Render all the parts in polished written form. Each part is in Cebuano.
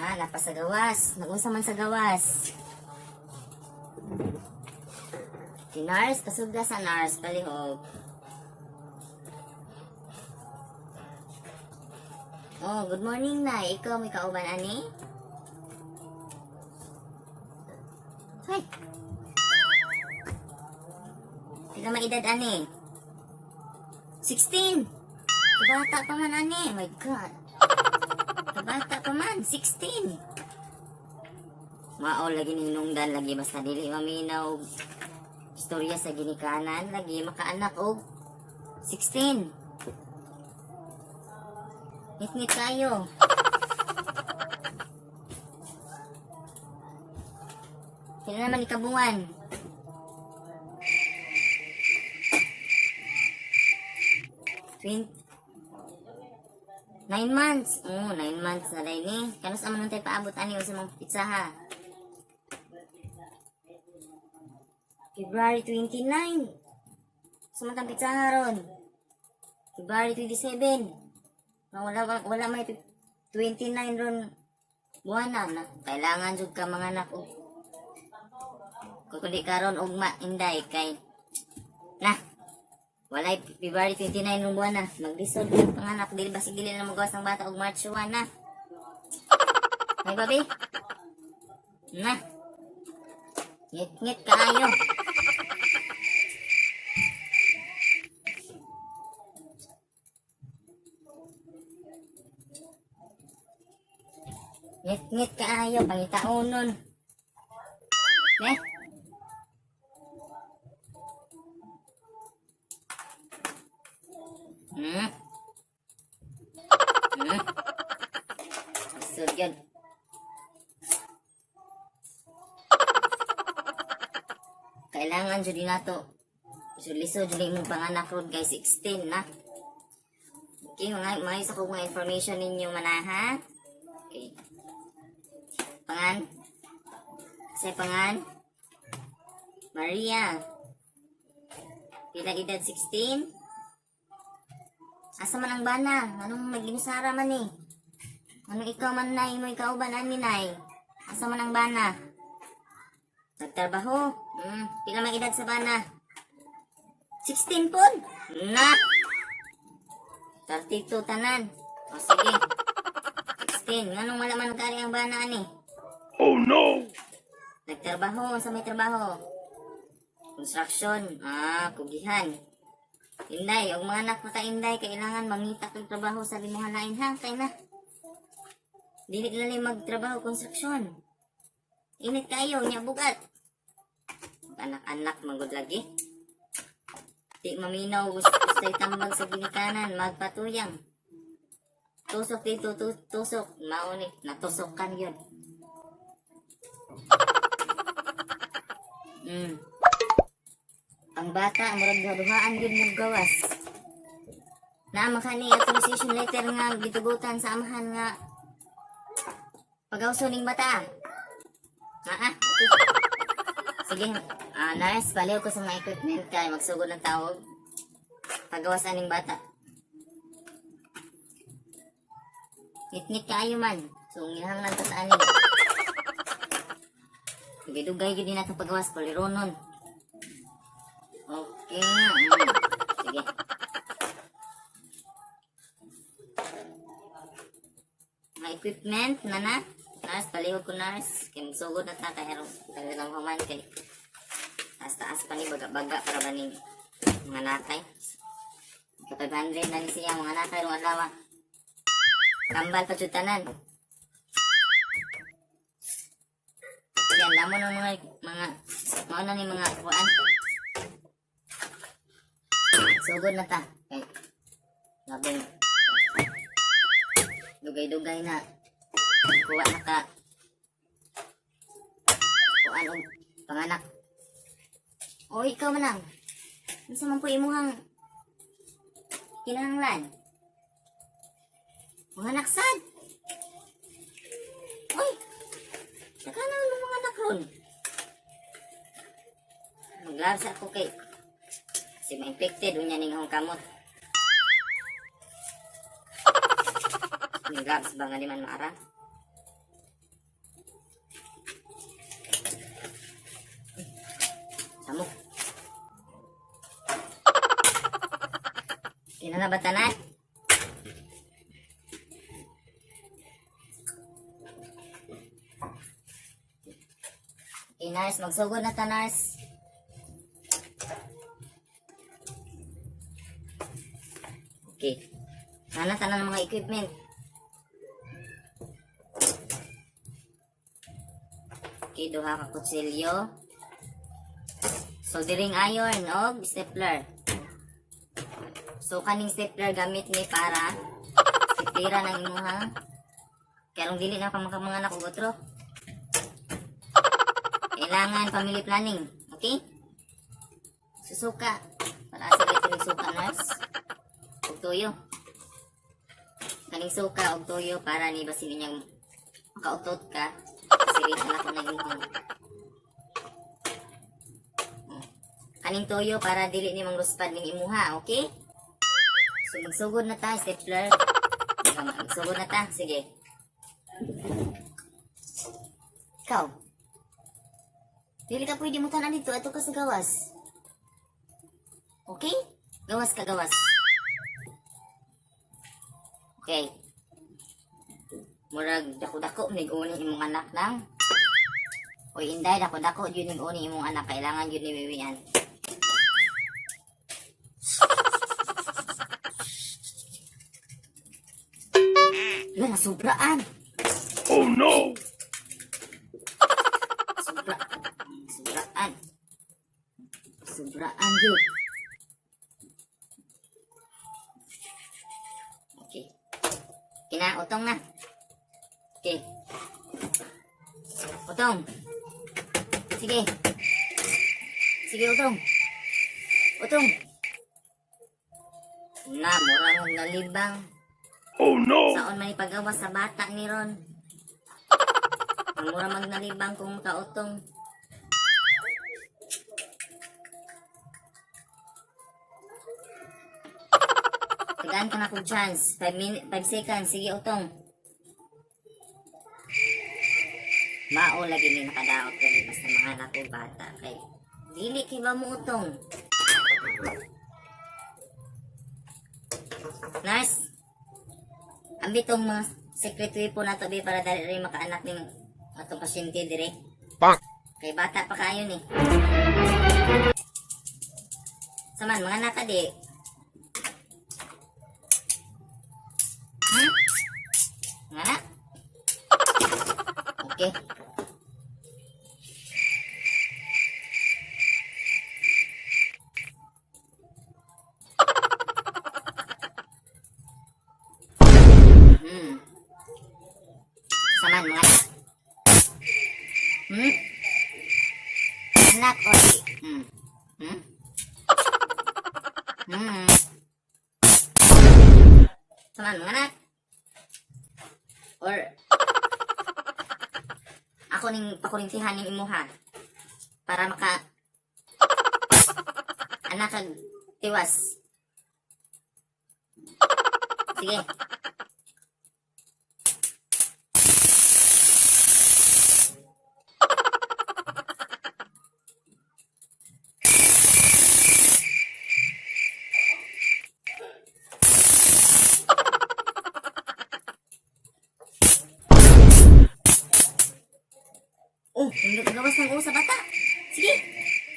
Ah, napa sa gawas. Nag-unsa man sa gawas. Si nurse, pasugda sa nurse, palihog. Oh, good morning, Nay. Ikaw may kauban ani? Hoy. Pila maedad ani? 16. Kabata pa man ani. My God. Kabata pa man, 16. Mao lagi ning nungdan lagi basta dili maminaw og istorya sa ginikanan lagi makaanak og 16. Ngit-ngit kayo. Pila naman ikabuwan? Twin 9 months. Oh, 9 months na rin ni. Kanus aman tayo paabot ani sa mga pizza ha? February 29. Sa matang pizza ron. February 27. Na wala wala may 29 ron buwan na, na. Kailangan jud ka mga anak og kung di karon ugma inday kay na walay February 29 ron buwan na maglisod ang panganak dili basig dili na magawas ang bata og March 1 na. Ay babi na ngit-ngit kaayo. Ngit-ngit kaayo pangitaonon. Ne? So, yun. Kailangan jud nato. So, lisod jud imong panganak ron kay 16 na. Okay, mga mga sa kong mga information ninyo manaha. Okay. Pangan. Sa pangan. Maria. Pila edad 16? Asa man ang bana? Anong maginusara man eh? Anong ikaw man nay mo ikaw ba nani nay? Asa man ang bana? Nagtrabaho? Pila man edad sa bana? 16 pon? Na! 32 tanan. O sige. 16. Nganong wala man kari ang bana ani? Oh no! Nagtrabaho sa may trabaho. Construction. Ah, kugihan. Inday, og mga anak na ka Inday, kailangan mangita kag trabaho sa limuhan lain ha, kay na. Dili na lang magtrabaho construction. Init kayo, nya bugat. Anak-anak manggod lagi. Di maminaw gusto gusto tambag sa ginikanan, magpatuyang. Tusok dito, tusok. Mao ni, natusok kan yun. Ang bata, murag duha-duhaan gyud mo gawas. Naa man kani authorization letter nga gitugutan sa amahan nga pagawso ning bata. Ah, okay. Sige, nurse, baliw ko sa mga equipment kay magsugod ng tawag. Pagawas aning bata. Ngit-ngit kaayo man. So, ngihanglan ta sa aning. Dugay-dugay gyud ni natong pagawas kulironon. Okay. Sige. Mga equipment na na. Nurse, palihog ko nurse. Kay magsugod na ta kay aron talagang human kay taas-taas pa ni baga-baga para ba ning mga nakay. Ka 500 na ni siya mga nakay rong adlaw. Kambal pa jud tanan. Yan, damo ng mga mao na ni mga kuan. Sugod na ta. Kay labing dugay-dugay na kuha na ka kuan og panganak. O ikaw manang. Unsa man po imuhang kinahanglan? Mga anak sad. Uy. Saka na mo mga anak ron. Maglabs ako kay si ma-infected unya ning akong kamot. Ning gloves ba nga di man maara? Ano ba tanan? Okay, nurse. Magsugod na ta, nurse. Okay. Sana tanan ng mga equipment. Okay, duha ka kutsilyo. Soldering iron og stapler. So kaning stapler gamit ni para stapleran ang imuha. Kaya dili na ka makamanganak og otro. Kailangan family planning, okay? Susuka. Para sa kaning suka, nurse. Og tuyo. Kaning suka og tuyo para ni basin inyang makautot ka. Sirita na ko ng imong. Kaning toyo para dili ni mangruspad ning imuha, okay? So magsugod na ta, stapler. Magsugod na ta, sige. Ikaw. Dili ka pwede mo tanan dito, ato ka sa gawas. Okay? Gawas ka, gawas. Okay. Murag dako-dako mig uni imong anak nang. Oy inday, dako-dako jud ning uni imong anak, kailangan jud ni wiwian. Wala, nasubraan. Oh no! Sobra. Sobraan. Sobraan yun. Okay. Kina, utong na. Okay. Utong. Sige. Sige, utong. Utong. Na, mura mong nalibang. Oh no! Saon man ipagawa sa bata ni Ron. Ang mura mag nalibang kung makautong. Tagaan ka na kong chance. 5 minutes, 5 seconds. Sige, utong. Mao lagi ni nakadaot lagi basta mga anak ko bata kay dili kay ba mo utong. Nurse, ambitong mga secret weapon na to be para dali rin makaanak ning atong pasyente dire. Bonk. Kay bata pa kayo ni. Saman mga anak ka di. Mga anak? Okay. Saman mga anak. Anak o di. Saman mga anak. Or ako ning pakurintihan ning imuha para maka anak kag tiwas. Sige. Oh, gawas ng usa bata. Sige.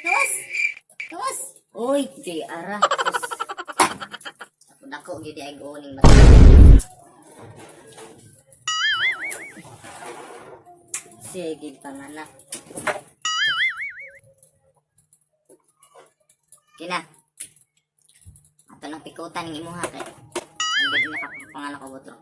Gawas. Gawas. Oy, di ara. Sus. Ako dako gyud ay gooning bata. Sige panganak. Kina. Ato nang pikutan ning imuha kay. Ang gid nakapanganak og otro.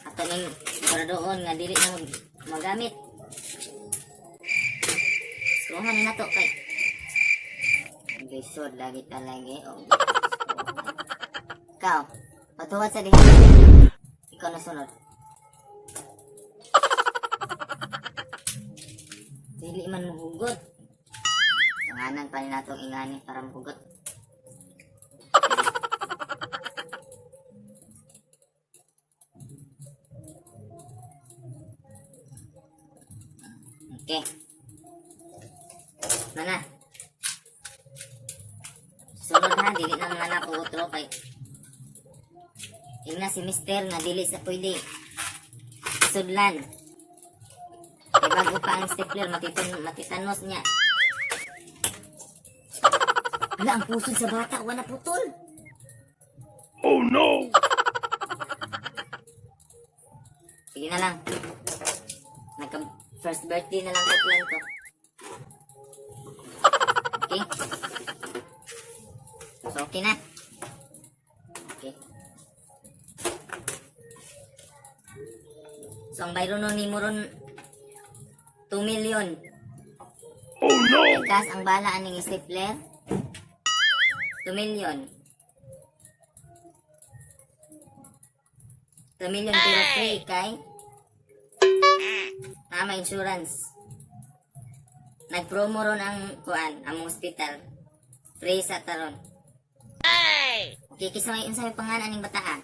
Ato ning siguradoon nga dili na magamit. Screwhan ni nato kay. Lisod lagi talagi o. Ikaw, patuwad sa diha. Ikaw na sunod. Dili man muhugot. Tunganan pa ni natong ingani para muhugot. Okay. Mana. Sunod ha, dili na mga anak o otro kay Ingna si mister nga dili sa pwede. Sudlan. Kay bago pa ang stapler, matitanos niya. Ala, ang pusod sa bata, wala putol. Oh no! Sige na lang. Nagka first birthday na lang ko plan ko. Okay? So, okay na. Okay. So, ang bayro nun ni Moron, 2 million. Oh no! Kas ang bala aning stapler, 2 million. 2 million pero free kay tama insurance. Nagpromo ron ang kuan, among hospital. Free sa taron. Okay, kisa may unsay pangalan aning bata ah?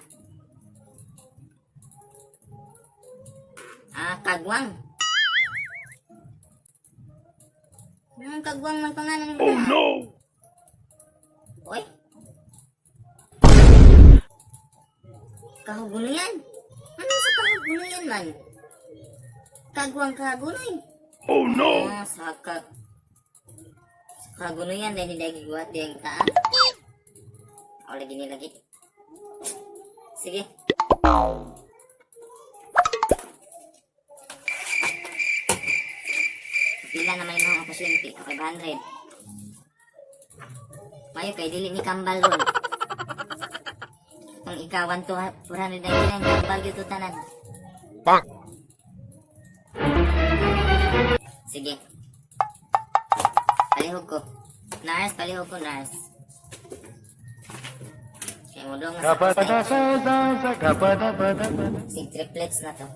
Ah, Kagwang. Kagwang man pangalan aning Oh bata. no! Oy. Kahugunoyan. Ano sa kahugunoyan man? Kagwang kahugunoy. Oh no! Ah, sa kagunoyan dahil hindi giguat di ang taa. Ako lagi ni lagi. Sige. Pila naman yung mga pasyente? 500. Mayo kay dili ni kambal ron. Kung ikaw 1 to 499 kambal gyud to tanan. Bonk! Sige. Palihog ko. Nurse, palihog ko, nurse. Kaya mo doon nga sa Sig triplets na to.